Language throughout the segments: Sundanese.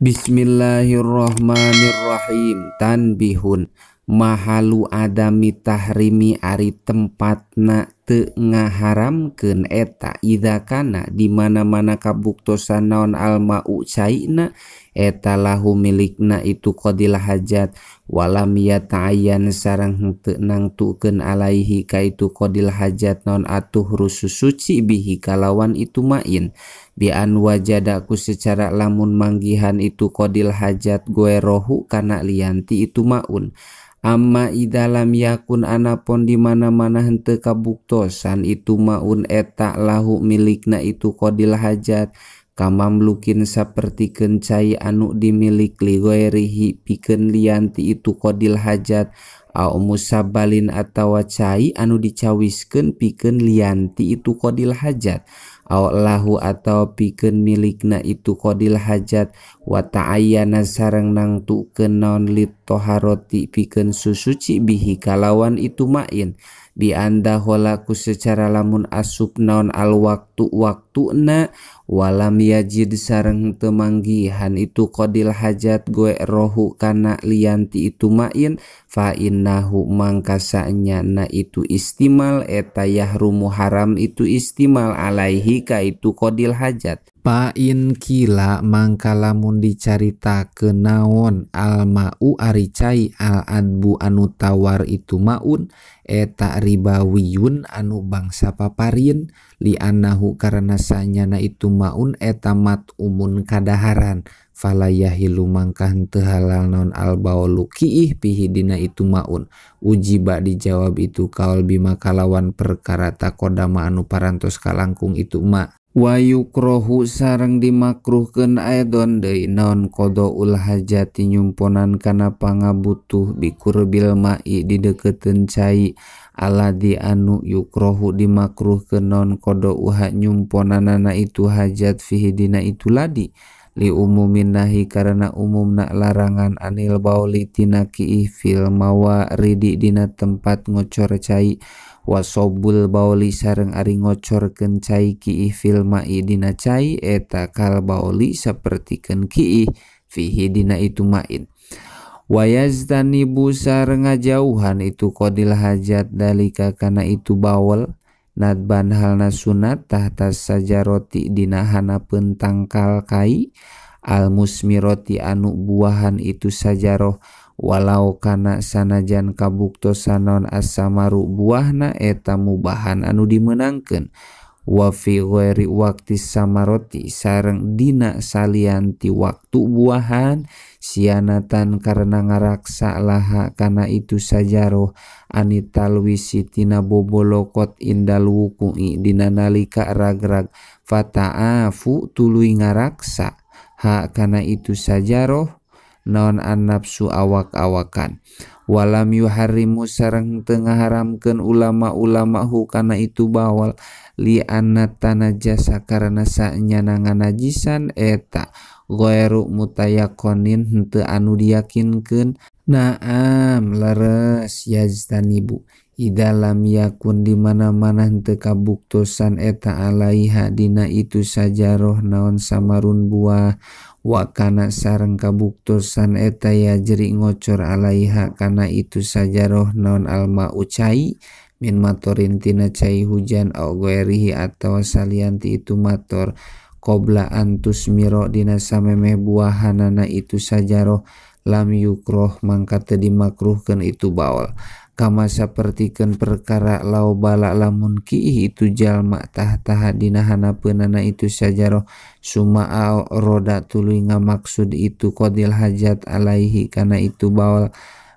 Bismillahirrahmanirrahim. Tanbihun mahalu adami tahrimi ari tempatna teu ngaharamkeun eta idza kana di mana-mana kabuktosan naon almau caina eta lahu milikna itu qadil hajat walam yata'ayyan sareng henteu nangtukeun alaihi ka itu qadil hajat naon atuh rusus suci bihi kalawan itu main bian wajadaku secara lamun manggihan itu qadil hajat goerohu kana lianti itu maun. Amma idalam yakun anapon di mana-mana henteu kabuktosan itu maun eta lahu milikna itu qadil hajat kamamlukin sapertikeun cai anu dimilik li ghairihi pikeun lianti itu qadil hajat au musabalin atawa cai anu dicawiskeun pikeun lianti itu qadil hajat au lahu atau pikeun milikna itu qadil hajat wa ta'ayyana sareng nangtukeun naon lit toharoti pikeun susuci bihi kalawan itu main bi anda holaku secara lamun asup naon al waktu waktuna walam yajid sareng teu manggihan itu qadil hajat goe rohu kana lianti itu main fa innahu mangkasanya na itu istimal eta yahrumu haram itu istimal alaihi ka itu qadil hajat. Pain kila mangka lamun dicaritakeun naon almau ari cai al adbu anu tawar itu maun eta ribawiyun anu bangsa paparin li annahu karena sanyana itu maun eta mat umun kadaharan fala yahilu mangka henteu halal naon al baulu kiih pihi dina itu maun. Ujiba dijawab itu kaul bima kalawan perkara takodama anu parantos kalangkung itu ma. Wa yukrohu sareng dimakruhkeun aidon deui naon qadaul hajati nyumponan kana pangabutuh bikurbil ma'i dideukeuteun cai aladi anu yukrohu dimakruhkeun naon qadauha nyumponanana itu hajat fihi dina itu ladi li umumin nahi karena umumna larangan anil bauli tina kiih fil mawaridi dina tempat ngocor cai wasobul bauli sareng ari ngocorkeun cai kiih fil ma'i dina cai eta kal bauli sapertikeun kiih fihi dina itu ma'in. Wayaztanibu sareng ngajauhan itu qadil hajat dalika kana itu bawel nadban halna sunat tahta sajaroti dina hanapeun tangkal kai al musmiroti anu buahan itu sajaroh walau kana sanajan kabuktosan naon asamaru buahna eta mubahan anu dimeunangkeun wa fi ghairi waqti samaroti sareng dina salianti waktu buahan sianatan karena ngaraksa laha kana itu sajaroh anitalwisi tina bobolokot indal wuku'i dina nalika ragrag fata'afu tuluy ngaraksa ha kana itu sajaroh naon annafsu awak-awakan walam yuharrimu sareng teu ngaharamkeun ulama-ulama hu kana itu bawal li anna tanajasa karena sanyana nganajisan eta ghairu mutayakonin henteu anu diyakinkeun. Naam leres yajtanibu idalam yakun di mana-mana henteu kabuktosan eta alaiha dina itu sajaroh naon samarun buah wa kana sareng kabuktosan eta yajri ngocor alaiha kana itu sajaroh naon almau cai min matorin tina cai hujan au ghairihi atawa salianti itu mator qabla antus miro dina samemeh buahanana itu sajaroh lam yukroh mangka teu dimakruhkeun itu baol kama sapertikeun perkara lau bala lamun kiih itu jalma tahtaha dina hanapeunana itu sajaroh suma au roda tuluy ngamaksud itu qadil hajat alaihi kana itu baol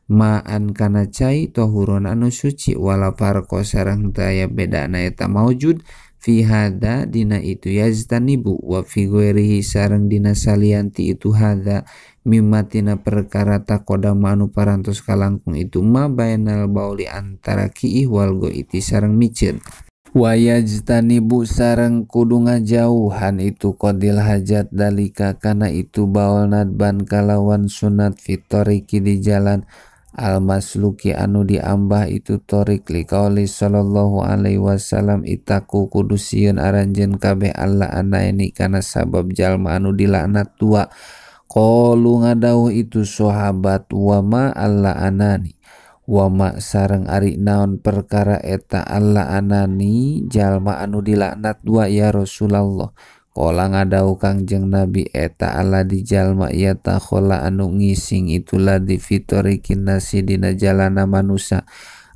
ma'an kana cai tohuron anu suci wala farqa sareng teu aya bedana eta maujud fi hada dina itu yaztanibu wa fi ghairihi sareng dina salianti itu hada mimma tina perkara taqoddama anu parantos kalangkung itu ma bainal bauli antara kiih wal goiti sareng miceun. Wayajtanibu sareng kudu ngajauhan itu qadil hajat dalika kana itu baol nadban kalawan sunat fitoriki di jalan almasluki anu diambah itu torik li kauli sallallahu alaihi wasallam itaku kudu sieun aranjeun kabeh Allah ana ini kana sabab jalma anu dilaknat dua. Qalu ngadawuh itu sahabat wama alla anani wama sareng ari naon perkara eta alla anani jalma anu dilaknat dua ya Rasulullah. Qala ngadawuh Kangjeng Nabi eta alla di jalma ya takhola anu ngising itulah di fitorikin nasi dina jalana manusa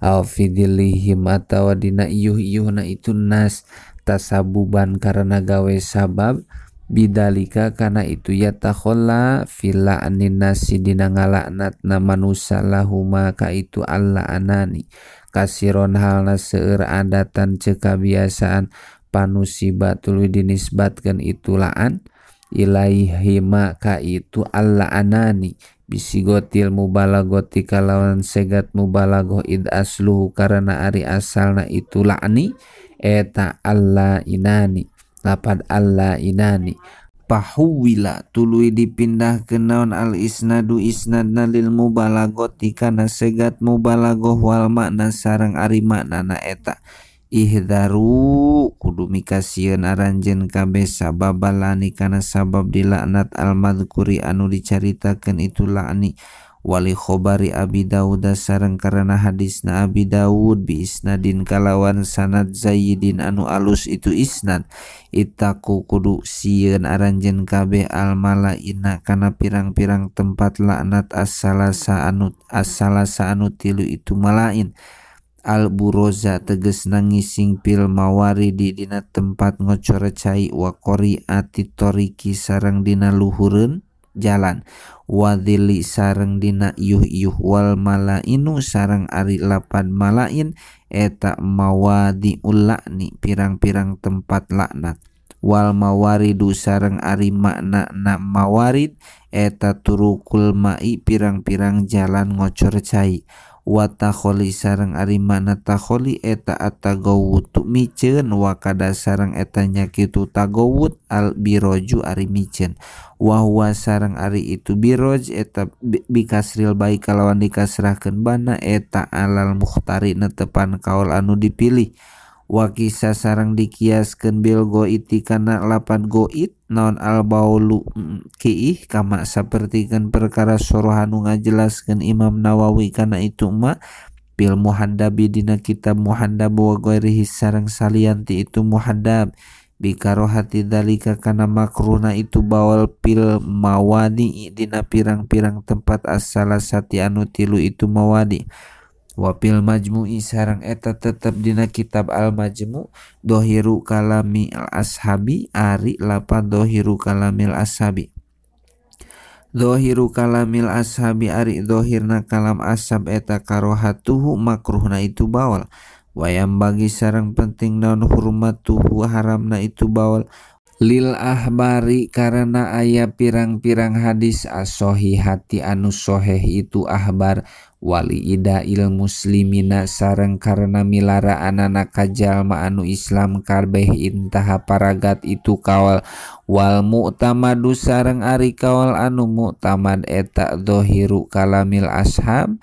aw fidilihim atawa dina iyuh-iyuhna itu nas tasabuban karena gawe sabab bidalika kana itu ya takhola fila anin nasi dina ngalaknatna manusa lahuma ka itu alla anani kasiron halna seueur adatan cekabiasaan panusiba tuluy dinisbatkeun itu laan ilaihima ka itu alla anani bisigotil mubalagoti kalawan segat mubalagoh id asluhu karena ari asalna itu la'ni eta alla inani lapad alla inani pahuwila tuluy dipindahkeun naon al isnadu isnadna lil mubalagoti kana segat mubalagoh wal makna sareng ari maknana eta ihdaru kudu mikasieun aranjeun kabeh sababalani kana sabab dilaknat al madhkuri anu dicaritakeun itu lakni wali khobari Abi Daud sareng karena hadisna Abi Daud bi isnadin kalawan sanad zayyidin anu alus itu isnad ittaqu kudu sieun aranjeun kabeh al malaina kana pirang-pirang tempat laknat as-salasa anu tilu itu malain al buroza tegesna ngising pil mawaridi dina tempat ngocor cai wa qori'ati toriki sareng dina luhureun jalan wadili sareng dina yuh-yuh wal malainu sareng ari lapan malain eta mawadi ulakni pirang-pirang tempat laknat wal mawaridu sareng ari makna na mawarid eta turukul mai pirang-pirang jalan ngocor cai wa takholi sareng ari makna takholi eta atagawutu miceun wa kada sareng eta nyakitu tagawut al biroju ari miceun wa huwa sareng ari itu biroj eta bikasril baik kalawan dikasrahkeun bana eta alal mukhtari netepan kaul anu dipilih wa kisah sareng dikiaskeun bil goiti kana lapan goit naon al baulu kiih kama sapertikeun perkara sorohanu ngajelaskeun Imam Nawawi kana itu ma bil muhaddabi dina kitab muhaddab wa ghairihi sareng salianti itu muhaddab bikarohati dalika kana makruhna itu bawal pil mawadi dina pirang-pirang tempat as-salasati anu tilu itu mawadi wapil majmu'i sareng eta tetep dina kitab al majmu' dohiru kalami al ashabi ari lapan dohiru kalamil ashabi dohiru kalamil ashabi ari dohirna kalam ashab eta karohatuhu makruhna itu bawal wayam bagi sareng penting naon hurmatuhu haramna itu bawal lil ahbari karena aya pirang-pirang hadis asohihati anu soheh itu ahbar wali idail muslimina sareng karena milara anana kajalma anu Islam kabeh intaha paragat itu kawal wal mu'tamadu sareng ari kawal anu mu'tamad eta dohiru kalamil ashab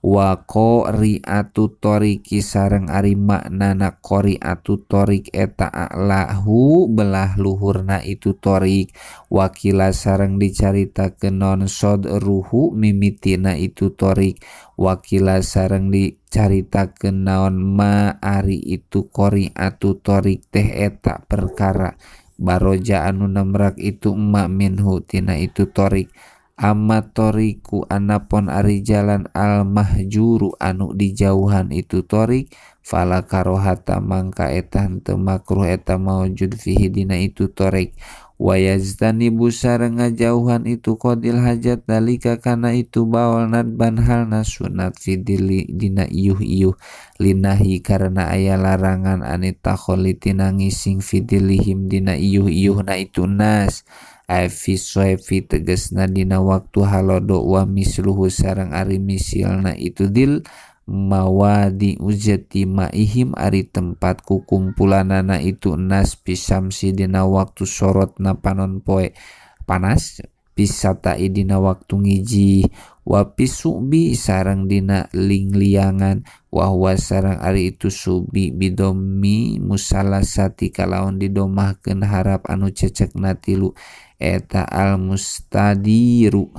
wa qori'atu toriki sareng ari maknana qori'atu torik eta a'lahu belah luhurna itu torik wakila sareng dicaritakeun non sodruhu mimitina itu torik wakila sareng dicaritakeun naon ma ari itu qori'atu torik teh eta perkara baroja anu nemrak itu ma minhu tina itu torik amma toriku anapon ari jalan al mahjuru anu dijauhan itu torik fala karohata mangka eta henteu makruh eta maujud fihi dina itu torik wayajtanibu sareng ngajauhan itu qadil hajat dalika kana itu bawal nadban halna sunat fidili dina iyuh-iyuh linahi karena aya larangan anit takholi tina ngising fidilihim dina iyuh-iyuhna itu nas fi soefi tegesna dina waktu halodo wa misluhu sareng ari misilna itu dil mawadi ujati maihim ari tempat kukumpulanana itu nas pisamsi dina waktu sorotna panon poe panas pisatai dina waktu ngiji wa pisubi sareng dina lingliangan wa huwa sareng ari itu subi bidomi musalasati kalawan didomahkeun harap anu cecekna tilu eta al mustadiru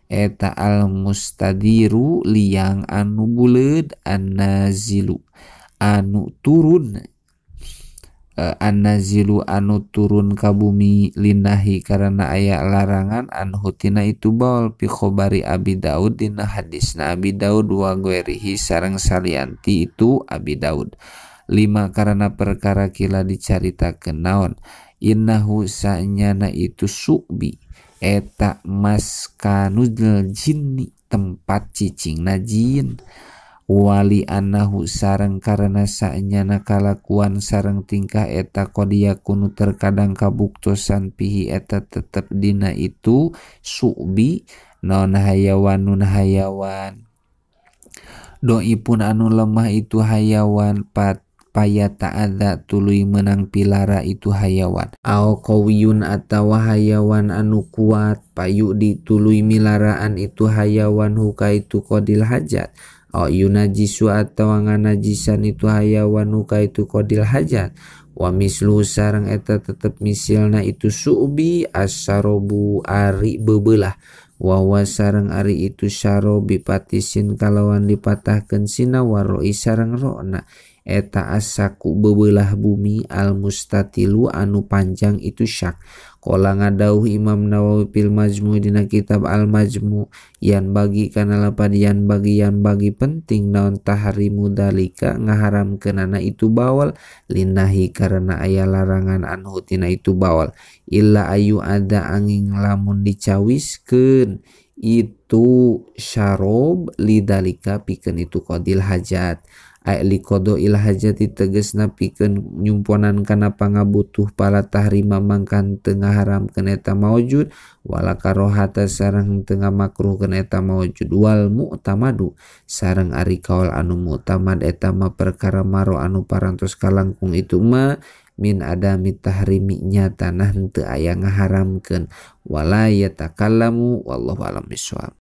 eta al mustadiru liang anu buleud annazilu anu turun annazilu anu turun ka bumi linahi karena aya larangan anhu tina itu baol pi khobari Abi Daud dina hadisna Abi Daud wa ghairihi sareng salianti itu Abi Daud. Lima karena perkara kila dicaritakeun naon innahu sanyana itu su'bi eta maskanul jinni tempat cicingna jin wali anahu sareng karena saenyana kalakuan sareng tingkah eta qadiyakunu terkadang kabuktosan pihi eta tetep dina itu su'bi naon hayawanun hayawan doipun anu lemah itu hayawan pat paya ta'adza tuluy menang pilara itu hayawan au qawiyun atawa hayawan anu kuat payu dituluy milaraan itu hayawan huka itu qadil hajat au yunajisu atawa nganajisan itu hayawan huka itu qadil hajat wa mislu sareng eta tetep misilna itu su'bi asarobu ari beubelah wa sareng ari itu sarobi patisin kalawan dipatahkeun sina waroi sareng ro'na eta asaku beubelah bumi al mustatilu anu panjang itu syak. Qala ngadauh Imam Nawawi fil Majmu dina kitab Al Majmu yan bagi kana lapad yan bagi penting naon tahrimu dalika ngaharamkeunana itu bawal linahi karena aya larangan anhu tina itu bawal illa ayu ada angin lamun dicawiskeun itu syarob lidalika pikeun itu qadil hajat ay liqado il hajati tegesna pikeun nyumponan kana pangabutuh pala tahrima mangkan teu ngaharamkeun eta maujud wala karohata sareng teu ngamakruhkeun eta maujud wal mu'tamadu sareng ari kaul anu mu'tamad eta mah perkara maro anu parantos kalangkung itu mah min adami tahrimi nya tanah henteu aya ngaharamkeun wala yatakallamu wallahu alam bisawab.